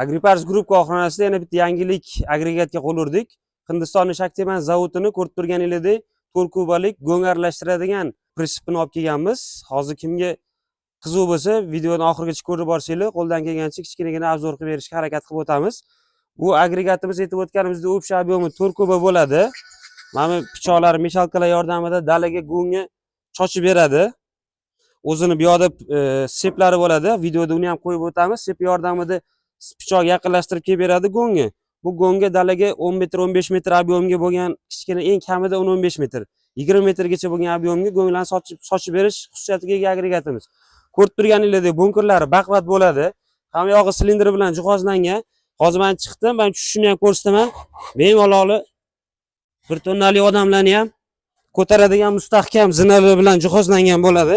Agripars Group korxonasida yana bitta yangilik agregatga qo'l urdik. Hindistonning Shaktiman zavodini ko'rib turganingizdek, 4 kubalik go'ng aralashtiradigan pritsepini olib kelganmiz. Hozir kimga qiziq bo'lsa, videoni oxirigacha ko'rib borsanglar, qo'ldan kelgancha kichkinagina обзор qilib berishga harakat qilib o'tamiz. Bu agregatimiz, aytib o'tganimizdek, общий объем i 4 kuba bo'ladi. Mana bu pichoqlar, мешалка lar yordamida dalaga go'ngni chochib beradi. O'zini bu yoqda цеп lari bo'ladi. Videoda uni ham qo'yib o'tamiz. Цеп yordamida pichoq yaqinlashtirib kelib beradi go'ngni. Bu go'ngga dalaga 10 metr, 15 metr объем ga bo'lgan, kichkina, eng kamida 10-15 metr, 20 metrgacha bo'lgan объем ga go'nglarni sochib berish xususiyatiga ega agregatimiz. Ko'rib turganingizdek, bunkerlari baquvvat bo'ladi. Hamma yog'i silindri bilan jihozlangan. Hozir men chiqdim, men tushishini ham ko'rsataman. Bemalol 1 tonnalik odamlarni ham ko'taradigan mustahkam zinalar bilan jihozlangan bo'ladi.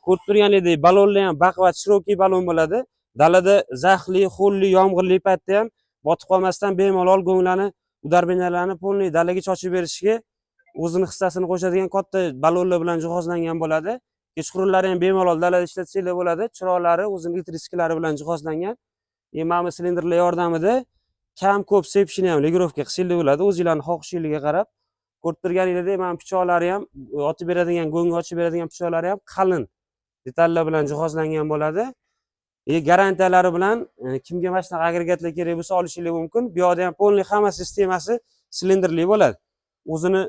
Ko'rib turganingizdek, balonlar ham baquvvat, широкий balon bo'ladi. Dalada zaxli, ho'lli, yomg'irli paytda ham botib qolmasdan bemalol go'nglarni, удобрения larni полный dalaga chochib berishga o'zini hissasini qo'shadigan katta balonlar bilan jihozlangan bo'ladi. Kechqurunlari ham bemalol dalada ishlatsanglar bo'ladi. Chiroqlari o'zini электрический lari bilan jihozlangan. Mana bu silindrlar yordamida kam ko'p sepishini ham регулировка qilsanglar bo'ladi, o'zinglarni xohishinglarga qarab. Ko'rib turganingizdek, mana pichoqlari ham, otib beradigan, go'ngga ochib beradigan pichoqlari ham qalin detallar bilan jihozlangan bo'ladi. Garantiyalari bilan kimga mana shunaqa agregatlar kerak bo'lsa, olishinglar mumkin. Bu yoqda ham полный hamma sistemasi silindrli bo'ladi. O'zini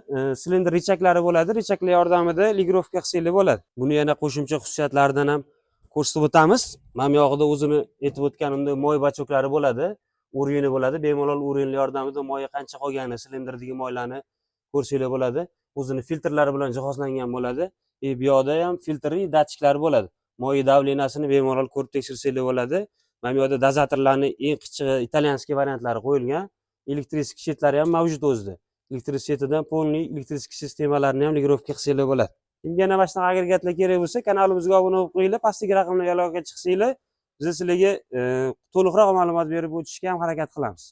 silindr рычаг lari bo'ladi. Рычаг lar yordamida регулировка qilsanglar bo'ladi. Buni yana qo'shimcha xususiyatlaridan ham ko'rsatib o'tamiz. Mana bu yog'ida o'zini, aytib o'tganimdek, moy бачок lari bo'ladi. Уровень i bo'ladi. Bemalol уровень yordamida moyi qancha qolgani, silindrdagi moylarni ko'rsanglar bo'ladi. O'zini filtrlari bilan jihozlangan bo'ladi. Bu yoqda ham filtri, datchiklari bo'ladi. Moy давления sini bemalol ko'rib tekshirsanglar bo'ladi. Mana bu yoqda dozatorlarni eng qichig'i, итальянский variantlari qo'yilgan. Электрический щит lari ham mavjud o'zida. Электрический щит idan полный электрический sistemalarni ham регулировка qilsanglar bo'ladi. Kimga yana mana shunaqa agregatlar kerak bo'lsa, kanalimizga obuna bo'lib qo'yinglar, pastdagi raqamlarga aloqaga chiqsanglar, biz sizlarga to'liqroq ma'lumot berib o'tishga ham harakat qilamiz.